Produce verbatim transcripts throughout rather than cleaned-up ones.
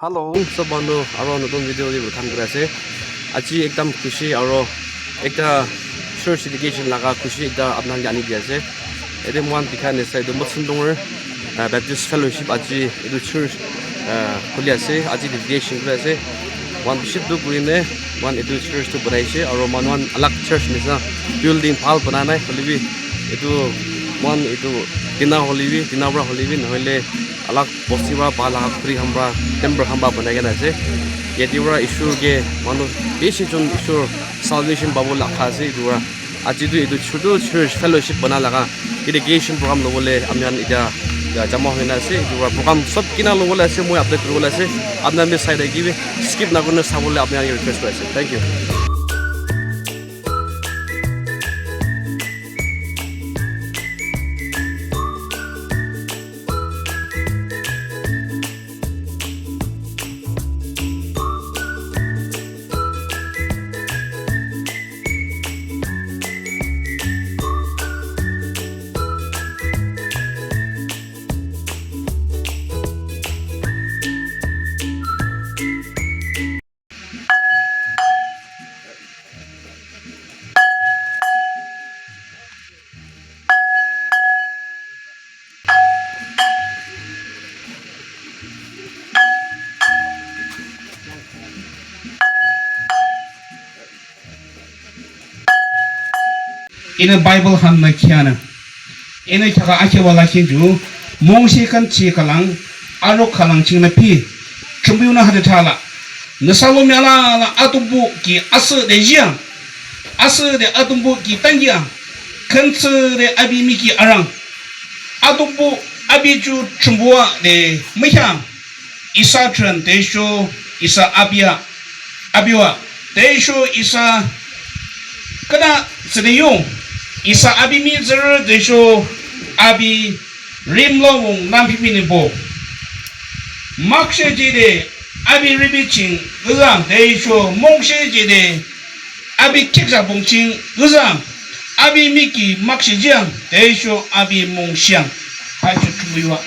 Hello, sob manu, aro notun video te welcome kuri ase. Aji ekdam khushi aro ekta church dedication laga khushi ekta apnal ke ani di ase. Ete moihan dikha nishina etu Motsun Donger, ah, Baptist Fellowship aji etu church, ah, khuli ase, aji dedication kuri ase. Moihan bishi dukh kurine moihan etu church tu banaise, aro manu khan alak church nishina building bhal banai nai, hoilebi etu moihan etu tina hoilebi, tina para hoilebi, nahoile alak bosti para pa laga khuri khan para, timber khan para banai kena ase. Yate para Ishwar ke manu bishi jon Ishwar salvation pabo laga ase etu para. Aji tu etu chutu church fellowship bana laga dedication program lobole ami khan etiya, etiya jama hoina ase. Etu para program sob kina lobole ase, moi update kuribole ase. Apni khan bi sai thakibi, skip nakurina sabole apni khan ke request kuri ase. Thank you. Inü Bible khan nü khianü. Inü kheakü akhewa lakhi ju, mungshi kangchi khülang, aruk khülang chingnü phi, Thrünpuhnü hade thala. Nüsa lomi alala Atungpuh ki asühde jiang. Asühde Atungpuh ki tankiang. Khünsüde api miki arang. Atungpuh api ju Thrünpuh a de mükheang. Isa thrün tüsho isa api a, api a, tüsho isa kena tsüde yung, isa api mihtsürü tüsho api rimlong wung nampimi nibo. Makshe jide api ribi ching yüzang tüsho mungshe jide api khiksa bung ching yüzang, api miki makshe jiang tüsho api mungshiang. Hacho Thrünpuh a.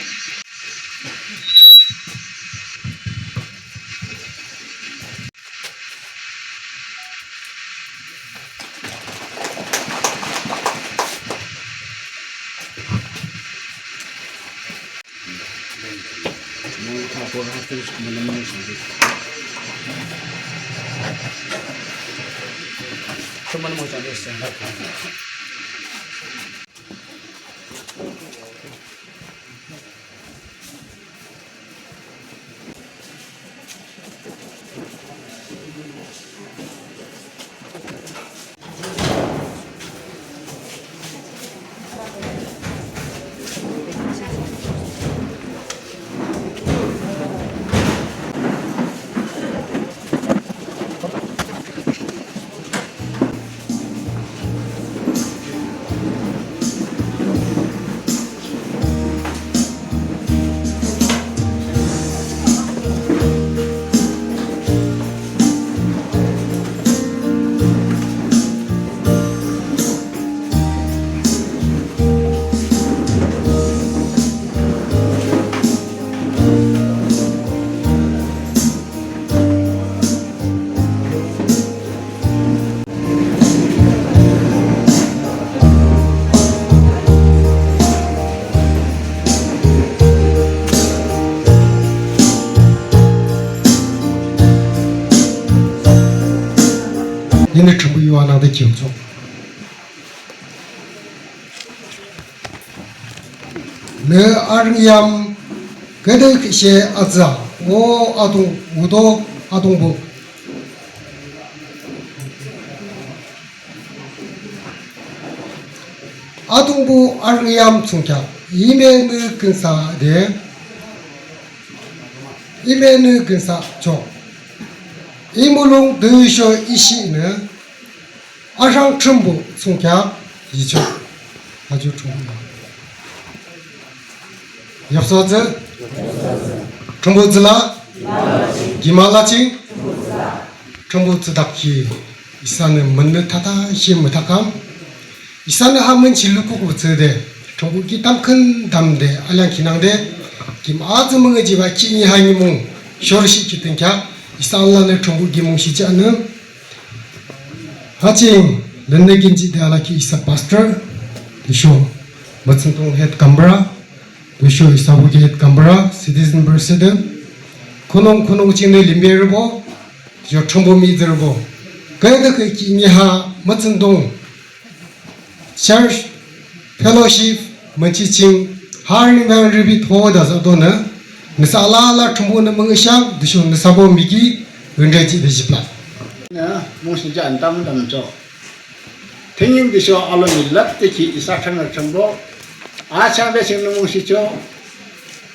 Inü Thrünpuh yu anangde kimcho. Nü arüngyam küdükhüh she atsü, O Atungpuh, Atungpuh. Atungpuh arüngyam thsungkheak, I menü künsahde, I menü künsachoh. I mulong tüsho I shinü, arang Thrünpuh thsungkheak yichoh. Ajo Thrünpuh. Yapsu atsü. Thrünpuh atsü la. Kim alaching. Thrünpuh atsüdak ki. Isanü münü tata shi mütakam. Isanü ha münchi lukuk mütsüde. Thrünpuh ki tamkhüntamde. Alang kinangde. Kim atsü müngajiba ki nyi ha nimung. Shorshi ki tünkya, isa alala Thrünpuh ki mungshi chanü. Ha ching, lenne kinji de alaki isa pastor, tüsho, Müthsünthong head gaonbura, tüsho isa buki head gaonbura, citizen president, khunung khunung chingnü limberübo, tüsho Thrünpuh mihtsürübo. Kaya da kaki nyi ha, Müthsünthong church fellowship münchi ching ha ring bang ribi tho da za donü, nüsa alala Thrünpuhnü müngühshang, tüsho nüsabo miki, wünre ji de jipla. Nü, mungshi ja ntam ntam cho. Thingying tüsho alomi lap teki isa Thrünrü Thrünpuh. Achang de chingnü mungshi cho.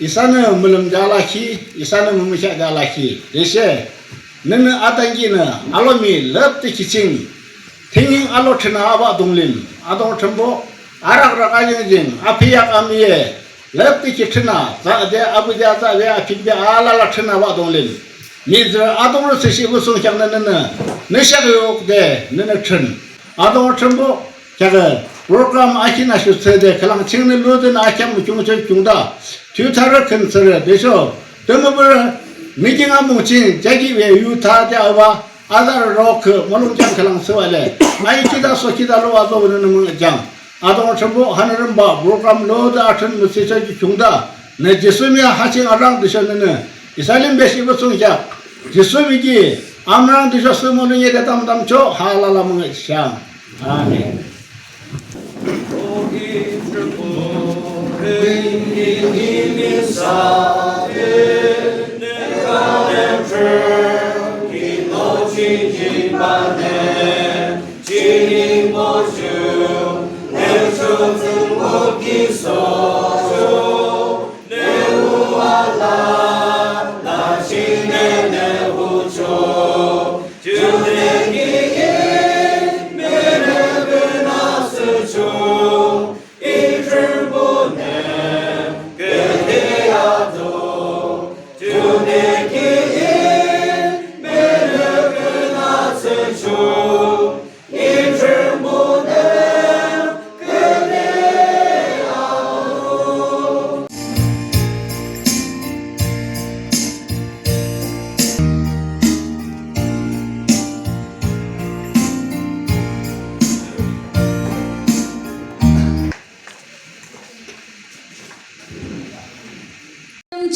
Isanü mülüm ja laki, isanü mümüsha ja laki. Deshe, nünü atangi nü alomi lap teki ching. Thingying alo thrüna aba dunglim, adung Thrünpuh, arak rak ajing jing, apiyak amiye, lap tiki thrüna, za de, abu de, za de, apik de, alala thrüna aba dunglim. Mihtsürü adungrü tsüshi busung kyangnü nünü, nüshak yok de, nünü thrün. Adung Thrünpuh, kyaga, program akina shu tsü de, khülang chingnü lüdün akyam kyung chü kyung da, tütarü khün tsürü, desho, tümübürü, meeting amung ching, jagi ve yu ta de aba, Azarü rokü mulung jang khülang thsübah le. Ai kida so kida lo azo nünü müngühjang. Adung Thrünpuh hanarümba program lo de athrün müsisha ju khiungda. Nü Jisu mia ha ching arang tüsho nünü. Isa lim beshi busung kya. Jisu miki amrang tüsho sü mulung ye de tamtam cho ha alala müngühshang. Amen.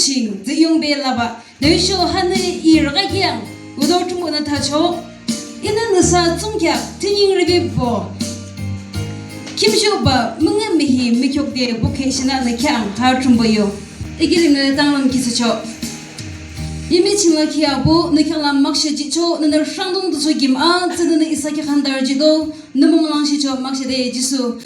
Ching, ziyungbe laba, nüsho hanü i raka kiyang, udo Thrünpuhnü thacho, inü nüsa tsungkheak, tünying ribibo. Khimshuba, münge mihi, mikyokde, bukhe shinanü kheang, ha Thrünpuh yo. Ikilimnü tanglüm kisucho. Imi chingla kiyabo, nü kheaklam makshe jicho, nünü rangdung ducho gim a, tsünü isa kheak handar jido, Nü mung lang shicho makshe de Jisu.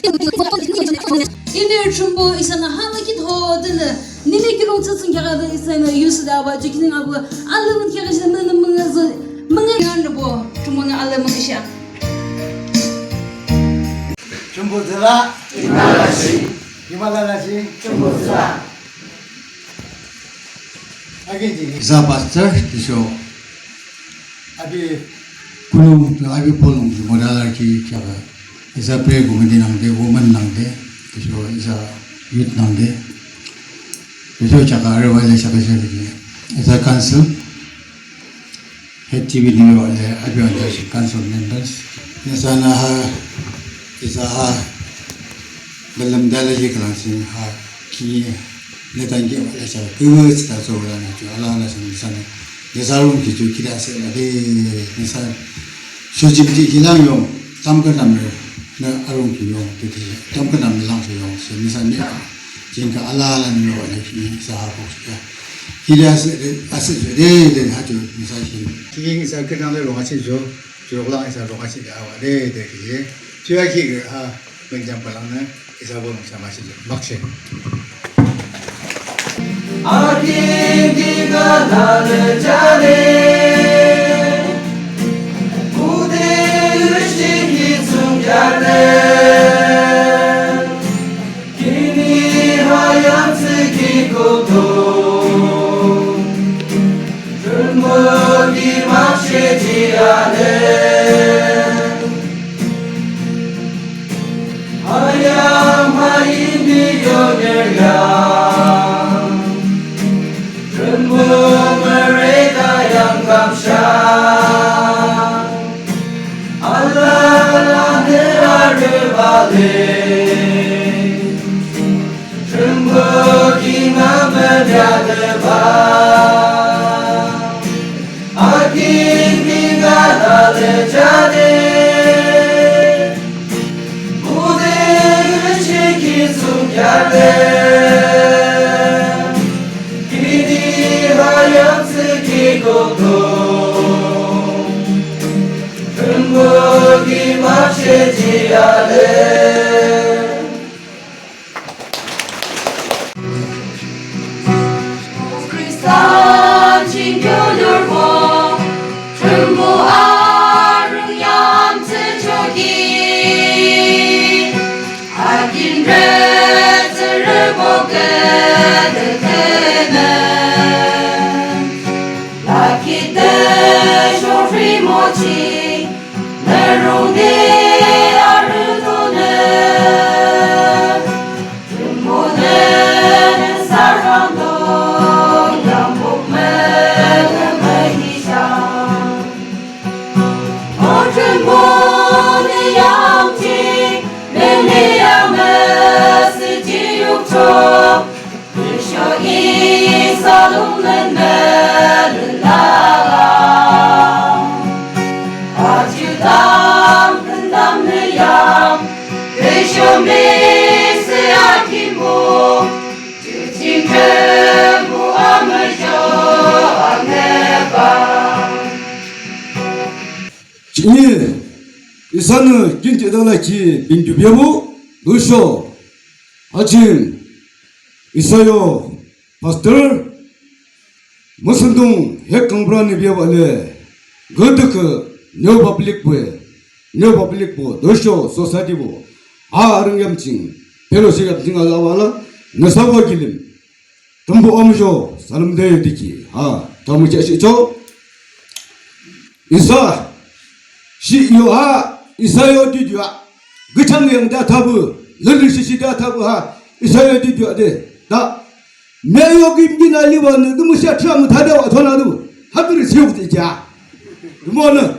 Inü Thrünpuh isanü ha la ki tho de nü. Nini kilung tsütsün kya de isanü yusu da ba jikining abu. Alü mung kya shi nü mung zü. Mung yan de bo. Thrünpuhnü alü mung sha. Thrünpuh züla. Himala shi. Himala shi. Thrünpuh züla. Again, isa pastor, tüsho. Abi khulung, abi polung, model arki kya ba. Isa prayer committee nangde, women nangde, tüsho isa youth nangde, tüsho chaka arüwa le chaka chaka de. Isa council, head T V ni wa le, abi under council members. Nüsanü ha, isa ha, Belem dala ye kalang sing ha ki ne tangke wa la sa, kü wa sita so wa la na ju, ala ala sing nüsanü. Nüsa arung ki ju kira se la de, nüsa. Shu jim ji ki lang yong, tam ka nam re, na arung ki yong, de de, tam ka nam lang se yong, se nüsa ne ka. Jing ka ala ala ni wa la ki, nüsa ha ko ya. Kira se, ase de, de, de, ha ju, nüsa ki. Ki nüsa ka nam le wa si ju. Jurok lang isa rok achi de awa de de ki. Jua ki ge ha, menjang palang ne, isa bolong sama si makshe. Aki di ga na le jare. Kude yushi ki sung jare. Kini hayam siki koto. Thrünpuh ki makshe ji ale. Hayam hayin di yo ner ya. Thrünpuh mere Thrünpuh kingaün müthachoh, akin kingaün alüjade, müdürü chiki thsungkheakde, kini hayam thsüki kokto, Thrünpuh ki makshe ji ale. Khrista ching kyonyorbo, Thrünpuh arung yam thsüchoki, akinrü tsührübo küdükhünü, lakhi tüsho rhimochi, nü rungde arüdonü, Thrünpuhnü nü sarangdo yambuk mükümühisha. O Thrünpuhnü yamji, nünü yamüsühji yukcho, tüsho isa lung nünü lün lala. Aji dam khün dam nü yam, tüsho Mesiah ki mung, ju ching Thrünpuh amüsho aneba. Jini isanü kinti dala ki bindu bebo, tüsho ajin isa yo pastor, Müthsüntongrü head gaonbura nü bebah le, küdükhüh New Public bo, New Public bo, tüsho society bo, ha arung yam ching, fellowship yam ching alabah la, nüsabo kilim, Thrünpuh amüsho salümde diki, ha, tümü jashihchoh. Isa, shi yo ha, isa yo ju ju a. Küchang yang da tabu, lili shi shi da tabu ha, isa yo ju ju a de, da. Me yo kim kin a liba nü, du mu sha tra mu ta de wa tona du. Ha du ri siu ti ja. Du mo nü.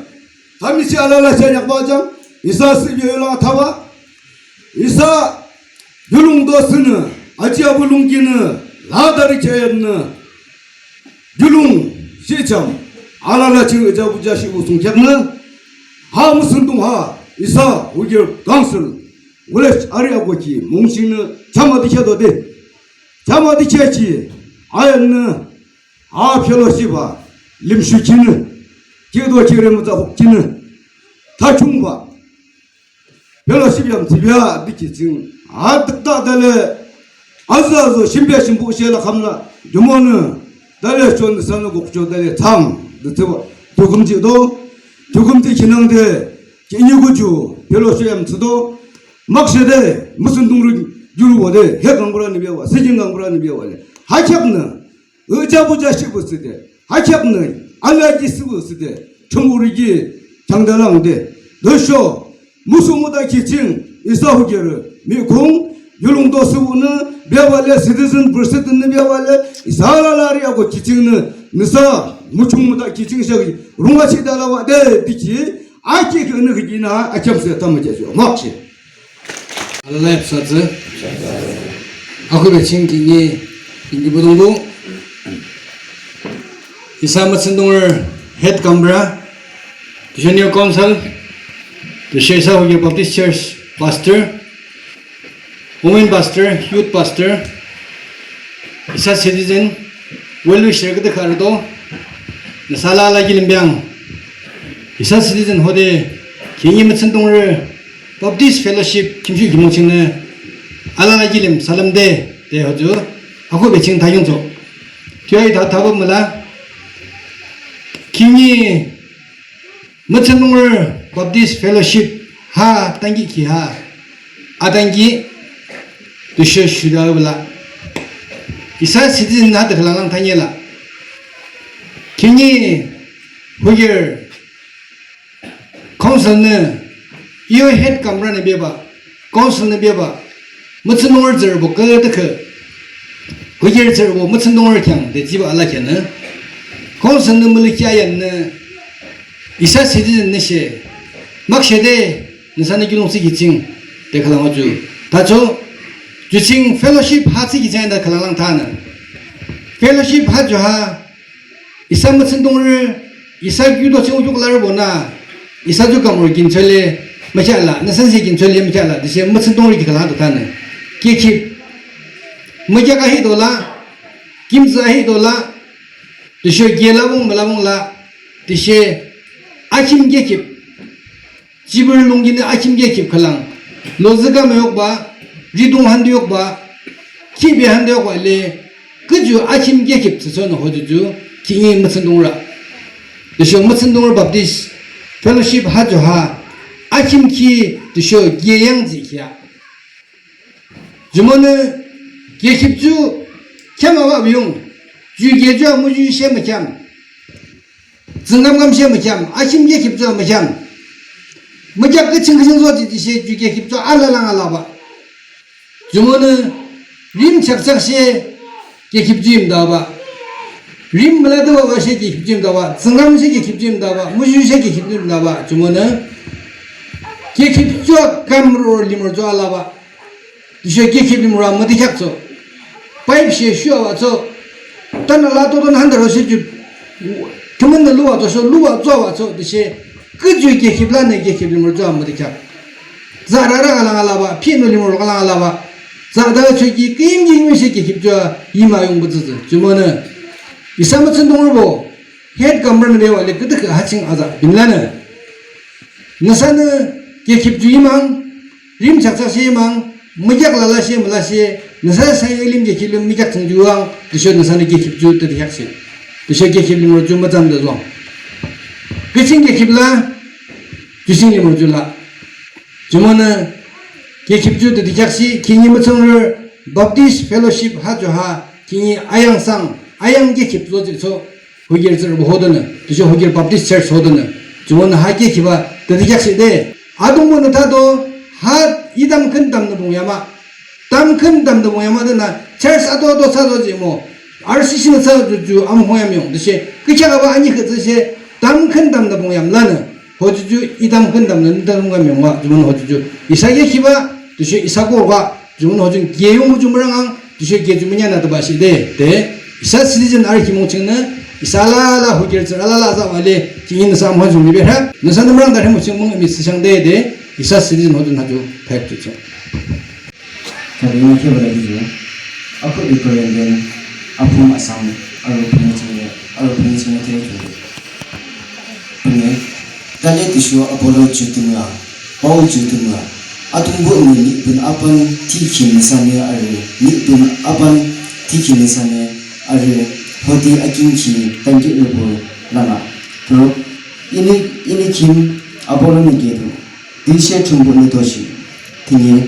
Tami shi alala sha nyak ba jang, isa si yo la taba. Isa, yulung do sünü, aji abu lungkinü, la dari chayanü. Yulung, shicham, alala ching aja buja shi usung kyak nü. Ha Müthsüntong ha, isa, wujir council, village area go ki, mung ching nü, chama di kya do de. Chama di kya ki, ayan nü, ha fellowship ha, lim shu ki nü, ki do ki re mu za hok ki nü, ta chung ba. Fellowship yam thsübea biki ching. Atık da dale. Azü azü shimbe shimbu she la khamla. Jumonü. Dale chon sanü gokcho dale thang. Dü thsüba. Tukum ji do. Tukum ji kinang de. Ki inyu guju. Fellowship yam thsüdo. Makshe de. Müthsüntongrü juru wa de. He gangbura ni bewa. Sijin gangbura ni bewa le. Ha kyak nü. Ijabuja shibu side, hakyap nü, alaji sibu side, chungurigi, changdalang de, dosho, musu muda kiching, isa hugere, mikung, yulung do sibu nü, bebale, citizen president nü bebale, isa lalari ako kiching nü, nisa, muchung muda kiching shagi, runga chidalawa de, diki, aki kene kina, akyap se tamaja, makshi. Alala ipsatsi. Akhuhbe ching kingi, kingi budung bu. Isa Müthsüntongrü head gaonbura, tüsho new council, tüsho isa Hokir Baptist Church pastor, women pastor, youth pastor, isa citizen, well wisher küdükhüh arüdo, nüsa alala kilim biang, isa citizen hode, kingi Müthsüntongrü, Baptist Fellowship kimshu kimung chingnü alala kilim salüm de, de hoju, akhuhbe ching thayungcho. Tüi tha thabo müla, kingi Müthsüntongrü Baptist Fellowship ha tangi ki ha, atangi tüsho shuda bala. Isa citizen ha de khalalang tangi la. Kingi Hokir Council nü, iyo head gaonbura nü beba, council nü beba, Müthsüntongrü tsührübo küdükhüh, Hokir tsührübo Müthsüntongrü kheang de jiba alakheanü, council nü mülikhi ayanü, isa citizen nü she, makshe de, nüsanü kiulongthsü kiching, De khülang o ju. Thachoh, ju ching fellowship ha thsükhi ching de khülang lang thanü. Fellowship ha ju ha, isa mütsündongrü, isa kiuto ching u ju larübo na, isa ju kamruh kinchole, mükheahlah, nüsa she kinchole mükheahlah, tüshe mütsündongrü ki khülang to thanü. Kekhip, mükheah ahi dola, kimtsü ahi dola, tüshe ke labong mülabong la, tüshe akhim kekhip. Jipürü lungkinü akhim kekhip khülang. Lozü kamyukba, ridung hande yukba, kibe hande yukba le, küju akhim kekhip thsüchoh nü hoju ju, khihni mütsündongrü. Tüsho mütsündongrü Baptist Fellowship ha ju ha, akhim ki tüsho ke yang ji khia. Jumonü kekhip ju kheam aba biyung, ju ke ju amüyu she mükheam. Tsüngkam kam she mükheam, akhim kekhip ju mükheam. Mükheak küching küching zojih tüshe ju kekhip ju alala ngalaba. Jumonü rim chakchak she kekhip ju imdaba. Rim müla de baba she kekhip ju imdaba. Tsüngkam she kekhip ju imdaba. Müyu she kekhip ju imdaba. Jumonü kekhip ju kamruh limro ju alaba. Tüshe kekhip limro müdükheakchoh. Pipe she shuabachoh. Tanü la to to nü hande ro she ju. Tümünü lubachoh, sho lubachoh bachoh. Tüshe küju kekhip lanü kekhip limro ju müdükheak. Za rara kalang alaba, pinu limro kalang alaba. Za da choki kim kim she kekhip ju yima yung butsütsü. Jumonü isa mütsündongrübo. Head gaonburünü bebah le küdükhüh ha ching aza binlanü. Nüsanü kekhip ju imang, rim chakchak she imang, mükheak lala she müla she, nüsa saying lim kekhip lim mükheak ching ju ang, tüsho nüsanü kekhip ju tüdükheak she. Tüsho kekhip limro ju mütsan de zong. Küching kekhip la, ju ching limro ju la. Jumonü kekhip ju tüdükheak she, khihni Mütsüntongrü Baptist Fellowship ha ju ha, khihni ayang sang, ayang kekhip zojihchoh. Hokir tsührübo hodenü, tüsho Hokir Baptist Church hodenü. Jumonü ha kekhip a, tüdükheak she de. Adungmonü thado, ha idam khün damnü bung yama. Dam khün damnü bung yama denü, church ato ato thsado jihmo. R C C nü thsado ju, ju amhong yam yung. Tüshe, kükheak aba ani khütsü she, dam khün damnü bung yam lanü. Hoju ju idam khün damnü nü dam khün yam yung wa, jumonü hoju ju. Isa kekhip a, tüshe isa ko wa, jumonü hoju ke yung ju mürang ang, tüshe ke ju münya nü tüba shi de, de. Isa citizen arü khimung chingnü, isa alala Hokir tsührü alala za wa le, ki in sa mha ju mi be ha, nüsa nü mürang da hemu ching mung mi sishang de, de. Isa citizen hoju nü ju, phek ju ching. Kali na ke bala ju, ako i ko yang den, apu masang, aro pung ching, aro pung ching ke ju. Pune, tale tüsho Apollo ju tümü a, Paul ju tümü a, Atungpuhnü mihbün aban thikhi nüsanü arü, mihbün aban thikhi nüsanü arü, hode akin ki tangki rübo lana. Pero, ini, ini kim Apollo nü keto. Tüshe Thrünpuhnü toshi. Thinye,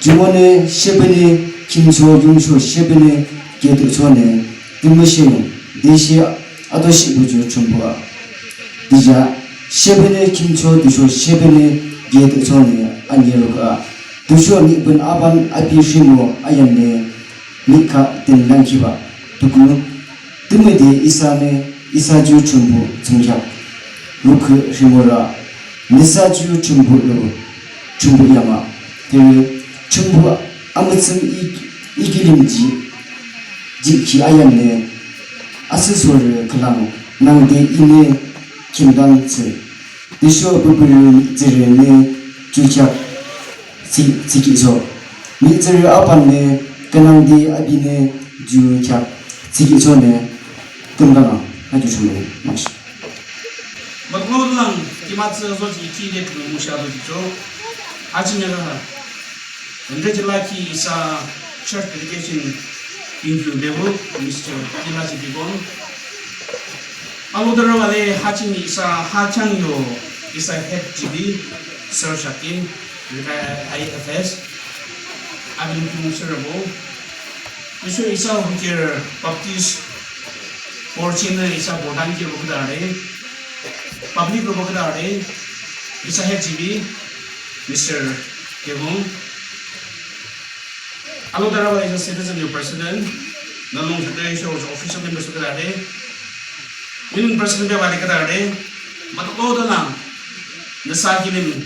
jumonü shepünü, khimcho yungsho shepünü, ketuchonü, tümü sheyung, tüshe atoshi buju Thrünpuh a. Tüshe, shepünü, khimcho tüsho shepünü, ketuchonü, anyeruk a. Tüsho mihbün aban api rhimo ayannü, mihkhah tümü lang khiba, tuku, tümüde isanü, isa ju Thrünpuh thsungkheak, rukhüh rhimorü, nüsa ju Thrünpuh lo, Thrünpuh yam a, tüshe, Thrünpuh amütsüm i, i kilim ji, jikhi ayannü, asüsorü khülang, nangde inü, khimdang tsü, tüsho püpürü tsürünü, ju kheak, Tsü, tsükihchoh. Mihtsürü apannü, künangde apinü, ju kheak, tsükihchohnü, kümkang a, ha ju chungnü, makshe. Baklo lang, kimatsü zoji ki de kümü musha zoji cho. Achi nyaga ha. Ende jila ki isa church dedication in ju level, Mister Kilaji Bibon. Alodarübah le ha ching isa ha chang yo isa head G B, Sir Shakin, retired I F S, akin kung sir bo. Tüsho isa Hokir Baptist borü chingnü isa borü dangki rukudare, public rukudare, isa head G B, Mister Kevon. Alodarübah le isa citizen yo president, nalung secretary sho official members rukudare. Women president bebah le kadare, matlo dalang, nüsa kilim,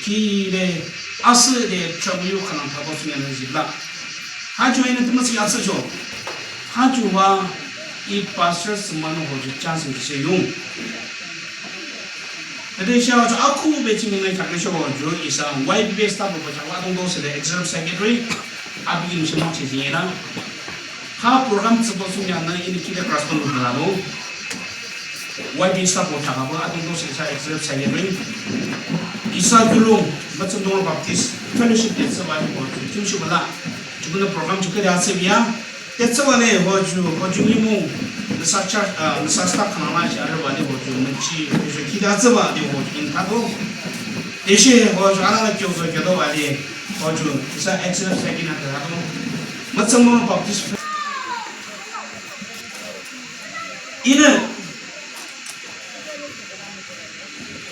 Ki de asühde travel yu khülang thapü thsungkheaknü jihlah. Ha ju inü tümü thsüki atsühcho. Ha ju wa i pastor thsümünü hoju chance ki she yung. Tüde she hoju akhuhbe chingnü kheaknü she hoju isa Y B B S thapü hoju adungto thsüde executive secretary api ki mishemang che jingye na. Ha program thsüpü thsungkheaknü inü kide correspond nü lalo. Y B S thapü thakapü adungto thsüde isa executive secretary. Isa kiulong Müthsüntongrü Baptist Fellowship de thsübah hoju kimshibah la. Ju künü program ju kede atsübah ya. De thsübah le hoju, hoju nimung nüsa church, ah, nüsa staff khülang la shi arübah le hoju nü chi, hoju kide atsübah de hoju in thado. De she hoju alala kyozo kyodo bale hoju isa executive secretary na thado. Müthsüntongrü Baptist Inü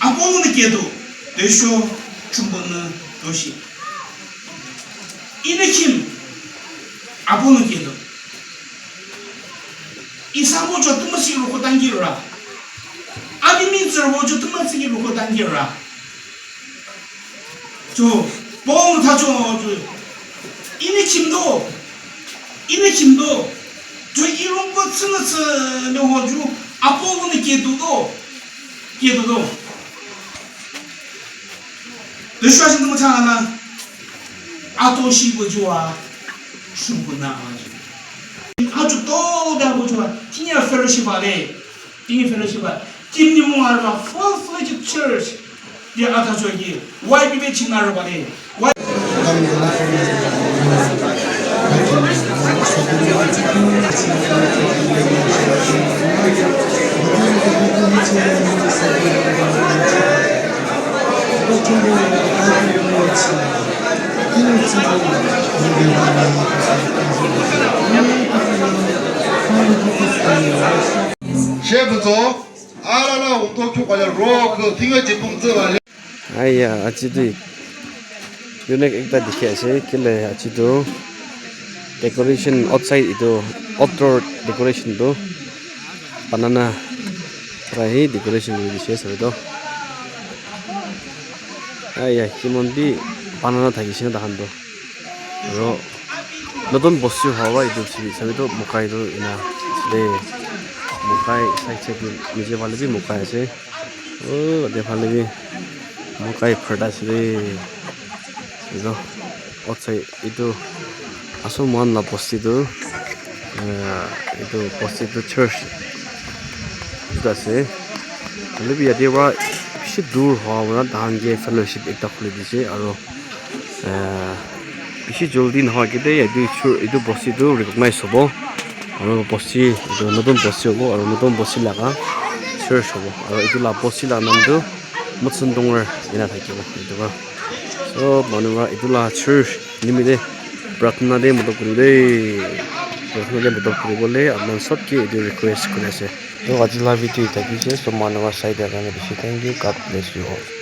abolunü kedo, tüsho Thrünpuhnü doshi. Inü kim abolunü kedo. Isa bojo tümütüsho roko tankihra. Api mihtsürü bojo tümütüsho roko tankihra. Ju, Paul thachoh ju, inü chimdo, inü chimdo, ju i rungpü tsünü tsünü ho ju, Apollo nü kedo do, kedo do. Tüsho a ching tümü thsang na, ato shi bu ju a, shu bu na a ju. A ju to da bu ju a, kinya fellowship a le. Tini fellowship a, kim nimung arübah full-fledged church de athachoki, Y B B ching arübah de, Y- Shepütso, alala ungto kyoka le ro kü tinga jipung tsüba le. Aya, aji tu unique ekta dikhi ase, kile aji tu decoration outside etu outdoor decoration tu banana para hi decoration kuri dise sabi tu. Aya, kiman bi banana thakishe na tahan tu. Aro notun bosti howa etu sabi, sabi tu mokai tu ena ase de. Mokai side side tu niche phale bi mokai ase. Oh, yate phale bi mokai pharda ase de. Etu outside etu asol moikhan la bosti tu, ah, etu bosti tu church etu ase. Hoile bi yate para bishi dur howa para tahan ke fellowship ekta khuli dise aro Ah, bishi joldi nohoi kede etu chur-, etu bosti tu recognize hobo. Aro bosti, etu notun bosti hobo, aro notun bosti laga church hobo. Aro etu la bosti la naam tu Müthsüntongrü ena thakibo, etu para. Sob manu para etu la church nimite pratna de modot kuri de. Pratna de modot kuri bole apni khan sob ke etu request kuri ase. To aji la video thakise, sob manu para sai dia karne bishi thank you. God bless you all.